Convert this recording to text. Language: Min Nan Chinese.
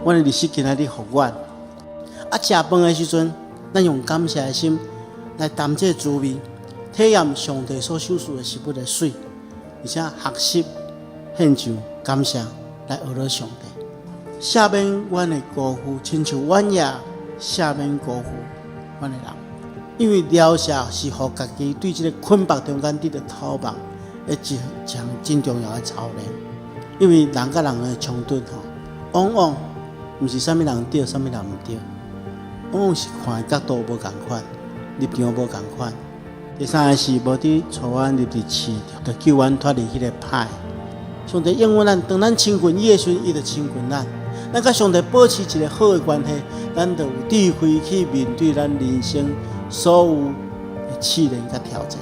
阮的利息今仔日予阮。啊，食飯的時陣，咱用感謝的心來擔這個滋味，體驗上帝所賞賜的食物的媠，而且學習獻上感謝來學了上帝。赦免阮的辜負，親像阮也赦免辜負阮的人。因為饒赦是予家己對這個捆縛中間得著透放的一項真重要的操練。因為人佮人的衝突吼，往往毋是啥物人對，啥物人毋對，往往是看的角度無仝款，立場無仝款。第三个是無佇帶阮入佇試，就救阮脫離彼個歹。上帝應允咱，當咱親近伊的時陣，伊就親近咱。咱佮上帝保持一个好的關係，咱就有智慧去面對咱人生所有的試煉佮挑戰。